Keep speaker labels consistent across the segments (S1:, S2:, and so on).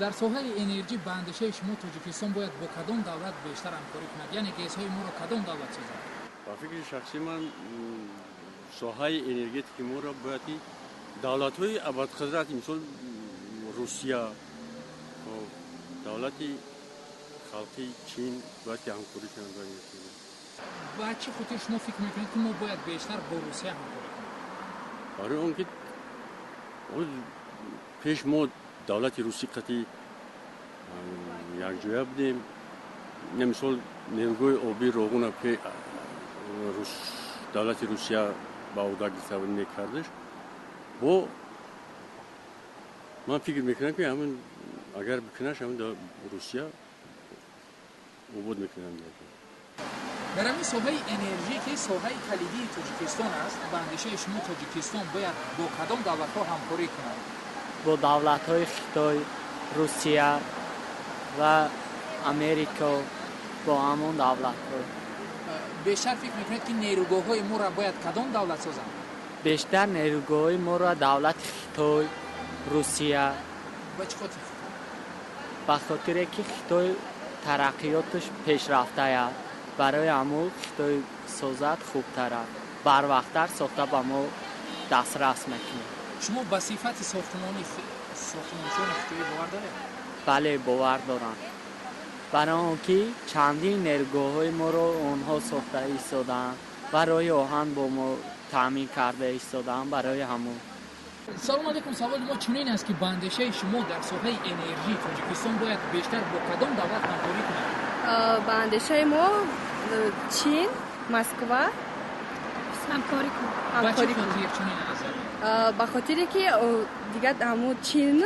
S1: Дар соҳаи энерҷӣ ба андешаи шумо Тоҷикистон бояд бо кадом давлат бештар ҳамкорӣ кунад, яъне ГЭСҳои моро кадом давлат созад?
S2: Ба фикри шахсии ман, соҳаи энергетики моро бояд ки давлатҳои абарқудрат, мисол Русия, давлати халқи Чин бояд ки ҳамкорӣ кунанд.
S1: Ба чӣ хотир шумо фикр мекунед, ки мо бояд бештар бо Русия ҳамкорӣ кунем?
S2: Барои он ки пеш мо давлати русӣ қати якҷоя будем. Мисол, нерӯгоҳи обии Роғуна давлати Русия ба ӯҳда гирифта мекардаш. Бо ман фикр мекунам, ки ҳамин агар бикунаш, ҳамин Русия обод мекунанд.
S1: Дар ҳамин соҳаи энержӣ, ки соҳаи калидии Тоҷикистон аст, ба андешаи шумо Тоҷикистон бояд бо кадом давлатҳо ҳамкорӣ кунад?
S3: Бо давлатҳои Хитой, Русия ва Америка, бо ҳамон давлатҳо.
S1: Бештар фикр мекунед, ки нерӯгоҳҳои моро бояд кадом давлат созанд?
S3: Бештар нерӯгоҳҳои моро давлати Хитой, Русия.
S1: Ба чӣ хотир?
S3: Ба хотире ки Хитой тараққиёташ пешрафтая, барои ҳамун Хитой созад хубтар аст, барвақттар сохта ба мо дастрас мекунад.
S1: Шумо ба сифати сохтмончиёни хитоӣ бовар доред?
S3: Бале, бовар дорам, барои он ки чандин нерӯгоҳҳои моро онҳо сохта истодаанд ва роҳи оҳан бо мо таъмин карда истодаанд, барои ҳамун.
S1: Салому алейкум. Саволи мо чунин аст, ки ба андешаи шумо дар соҳаи энержӣ Тоҷикистон бояд бештар бо кадом давлат ҳамкорӣ кунад?
S4: Ба андешаи мо, Чин, Москва.
S5: Ҳамкорӣ кунад.
S1: Ба чӣ хотир чунин назар?
S4: Ба хотире ки дигар ҳамун Чин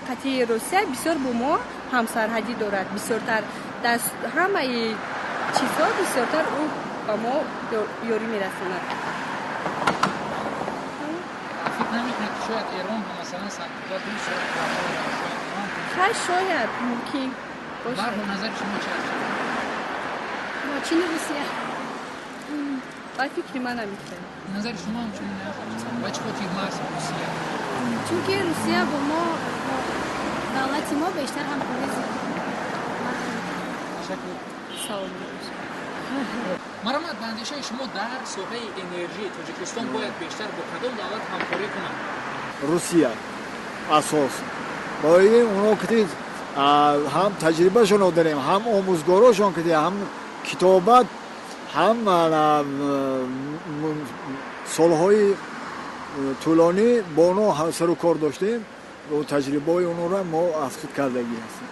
S4: қати Русия бисёр бо мо ҳамсарҳадӣ дорад, бисёртар дар ҳамаи чизҳо бисёртар ӯ ба мо ёрӣ мерасонад.
S1: Фикр намекунед, ки шояд Эрон масалан сарқудрат
S4: Хай, шояд, мумкин.
S1: Барҳол, назари шумо чи аст?
S5: Бо Чину Русия.
S4: Ба фикри ман, ҳамин.
S1: Назари шумо ҳам чунин аст? Ба чӣ хотир маҳз Русия?
S5: Чунки Русия бо мо, бо давлати мо бештар ҳамкорӣ зиёд.
S1: Ташаккур.
S4: Салом.
S1: Марҳамат, ба андешаи шумо дар соҳаи энержии Тоҷикистон бояд бештар бо кадом давлат ҳамкорӣ кунад?
S6: Русия асос, барои оно ки ҳам таҷрибашонро дорем, ҳам омӯзгорошон ки ҳам китобат, ҳам солҳои тӯлонӣ бо оно сару кор доштем, таҷрибаҳои онҳоро мо аз худ кардагӣ ҳастем.